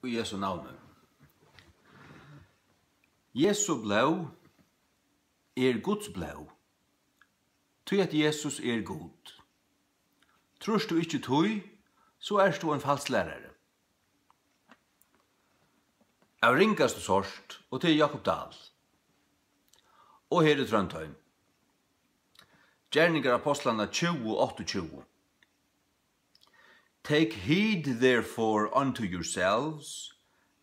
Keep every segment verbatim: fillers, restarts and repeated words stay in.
Í Jesu navni. Jesu blóð er Guds blóð, tí at Jesus er Gud. Trýrt tú ikki tí, so ert tú ein falslærari av ringastu sort, og tað er Jákup Dahl. Og her er Tróndheim. Gerningar Ápostlanna tjúgu, áttaogtjúgu. Take heed therefore unto yourselves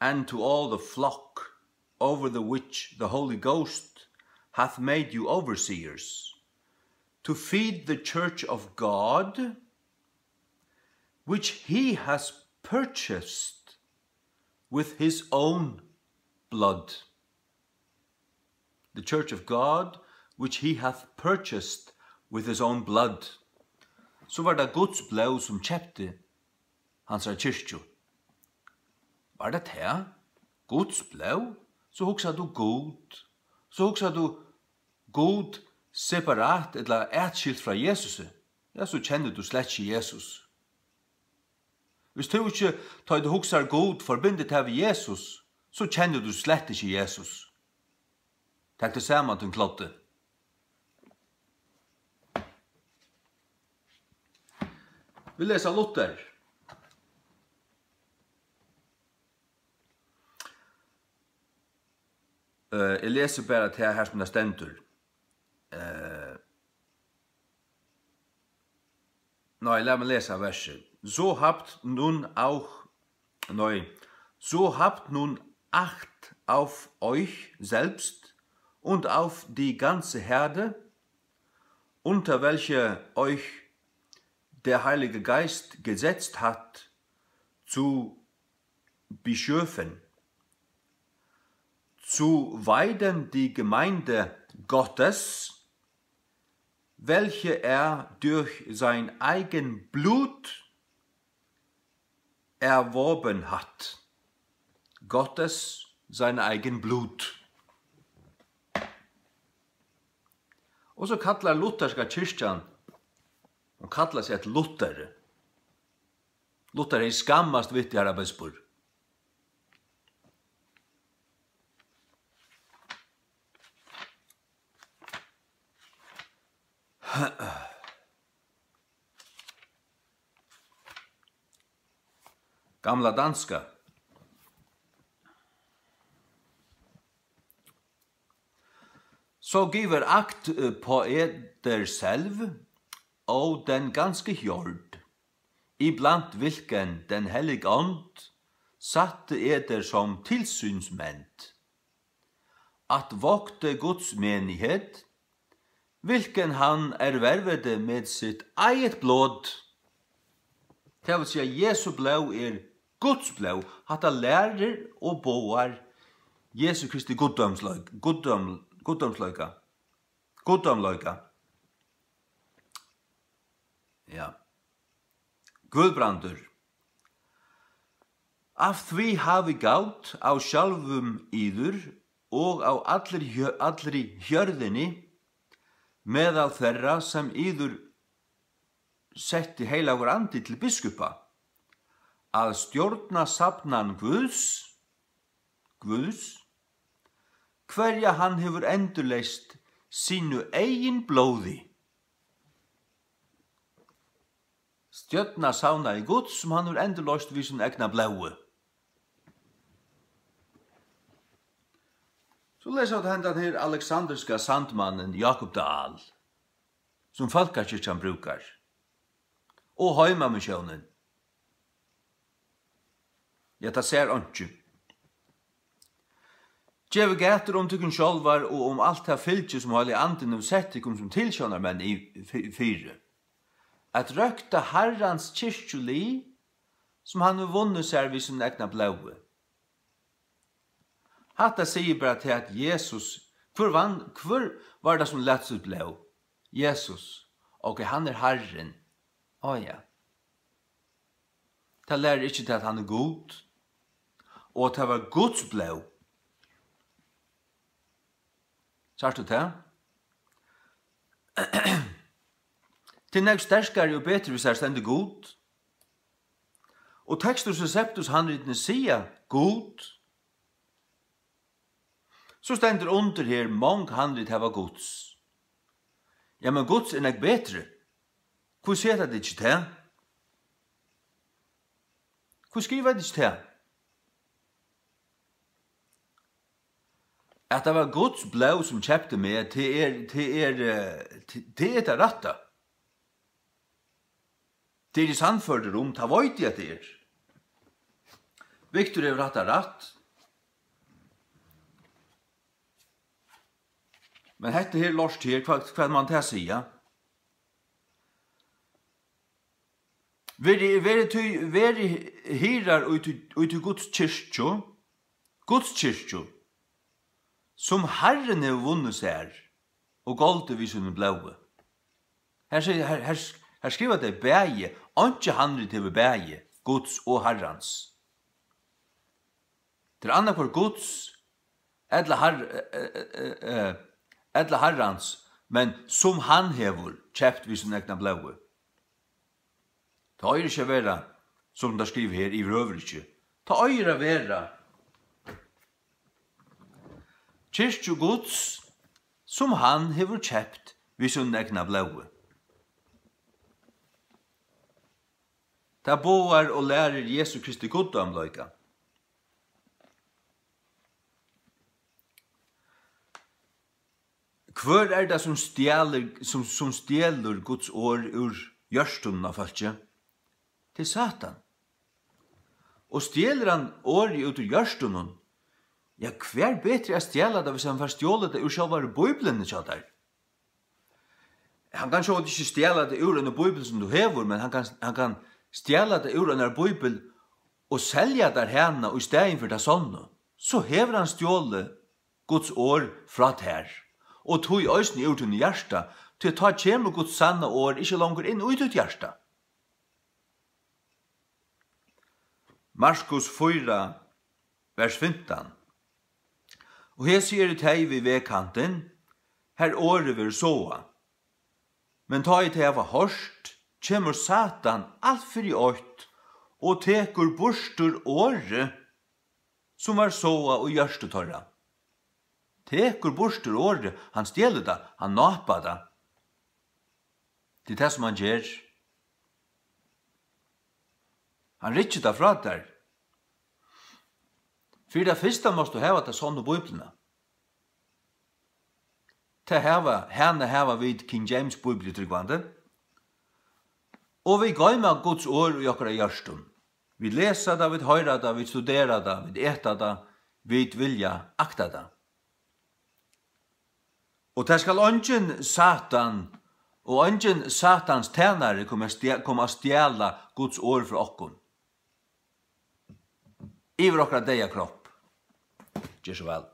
and to all the flock over the which the Holy Ghost hath made you overseers, to feed the church of God, which he has purchased with his own blood. The church of God, which he hath purchased with his own blood. So var tað Guds blóð, sum keypti hansara kirkju. Var tað tað? Guds blóð? So hugsar tú Gud. So hugsar tú Gud separat ella atskilt frá Jesusi. Ja, so kennir tú slett ikki Jesus. Hvis tú ikki, tá tú hugsar Gud, forbindur tað við Jesus, so kennir tú slett ikki Jesus. Tak teg saman, tín kloddi. Vit lesa Luther. Eh, eg lesi bara tað her, sum tað stendur. Eh, Nei, lat meg lesa versið. So habt nun auch, nei, so habt nun Acht auf euch selbst und auf die ganze Herde, unter welche euch der Heilige Geist gesetzt hat, zu Bischöfen, zu weiden die Gemeinde Gottes, welche er durch sein eigen Blut erworben hat. Gottes sein eigen Blut. Og so kallar lutherska kirkjan, hon kallar seg eftir Lutheri. Luther hevði skammast við teg, harra bispur. Gamla danska. Så giver akt på eder selv og den ganske hjord, iblant hvilken den hellige ånd satte eder som tilsynsmænd, at vogte Guds menighed, hvilken han erhvervede med sit eget blod. Tað vil siga, Jesu blóð er Guds blóð. Hatta lærir og boðar Jesu Kristi guddómsleik-, guddóm-, guddómsleika. Guddómleika. Ja. Guðbrandur. Af tí havi gát á sjálvum yður og á allri hjø-, allri hjørðini, meðal þeirra, sem yður setti heilagur andi til biskupa, at stjórna safnan Guðs, Guðs, hvørja hann hevur endurleyst sínu eigin blóði. Stjórna savnaði Guds, sum hann hevur endurloyst við sínum egna blóði. So lesa vit hendan her aleksandriska sandmannin Jákup Dahl, sum Fólkakirkjan brúkar, og Heimamissiónin. Ja, tað sær einki. Gevið gætur um tykkum sjálvar og um alt tað fylgi, sum Heilagi Andin hevur sett tykkum sum tilsjónarmenn í, fy-, fyri, at røkta Harrans kirkjulið, sum hann hevur vunnið sær við sínum egna blóði. Hatta sigur bara tað, at Jesus, hvør vann, hvør var tað, sum læt sítt blóð? Jesus. Ok, hann er Harrin. Á ja. Tað lærir ikki tað, at hann er Gud, og at tað var Guds blóð. Sært tú tað? Tað er nógv sterkari og betri, hvis har stendur Gud. Og Textus Receptus handritini siga Gud, so stendur undir her, mong handrit hava Guds. Ja, men Guds er nógv betri. Hví seta tit ikki tað? Hví skriva tit ikki tað? At tað var Guds blóð, sum keypti meg, tað er, tað er, eh, tað, tað er tað rætta. Tað eri eg sannførdur um, tað veit eg, at tað er. Victor hevur hatta rætt. Men hetta her lort her, hvat, hvat man tað siga? Verið, verið tí, verið hirðar í tí, í tí Guds kirkju, Guds kirkju, sum Harrin hevur vunnið sær og goldið við sínum blóði. Her sigur, her, her, her skriva tey bæði, einki handrit hevur bæði Guds og Harrans. Tað er annaðhvørt Guds, ella Har-, eh, eh, eh, eh, ella Harrans, men sum hann hevur keypt við sínum egna blóði. Tað eigur ikki at vera, sum tað skriva her, yvirhøvur ikki. Tað eigur at vera kirkju Guds, sum hann hevur keypt við sínum egna blóði. Tað boðar og lærir Jesu Kristi guddómleika. Hvør er tað, sum stjælir, sum, sum stjelur Guds orð úr hjørtunum á fólki? Tað er Satan. Og stjelur hann orðið út úr hjørtunum, ja, hvør betri at stjala tað, hvis hann fær stjolið tað úr sjálvari Bíbliuni hjá tær? Hann kann sjálvandi ikki stjala tað úr einum bíbli, sum tú hevur, men hann kann, hann kann stjala tað úr einari bíbel og selja tær hana í staðin fyri tað sanna. So hevur hann stjolið Guds orð frá tær, og tí eisini úr tínum hjarta, tí tá kemur Guds sanna orð ikki longur inn í títt hjarta. Markus fýra, vers fimtan. Og hesi eru tey við vegkantin, har orðið verður sáað. Men tá ið tey hava hoyrt, kemur Satan alt fyri eitt og tekur burtur orðið, sum var sáað í hjørtu teirra. Tekur burtur orðið, hann stjelur tað, hann nápar tað. Tað er tað, sum hann ger. Hann rykkir tað frá tær. Fyri tað fyrsta mást tú hava ta sonnu Bíbliuna. Tað hava, hana hava vit King James Bíbliutrúgvandi. Og vit goyma Guds orð í okkara hjørtum. Vit lesa tað, vit hoyra tað, vit studera tað, vit eta tað, vit vilja akta tað. Og tað skal eingin Satan og eingin Satans tænari koma at stja-, koma at stjala Guds orð frá okkum. Yvir okkara deyða kropp. Ger so væl.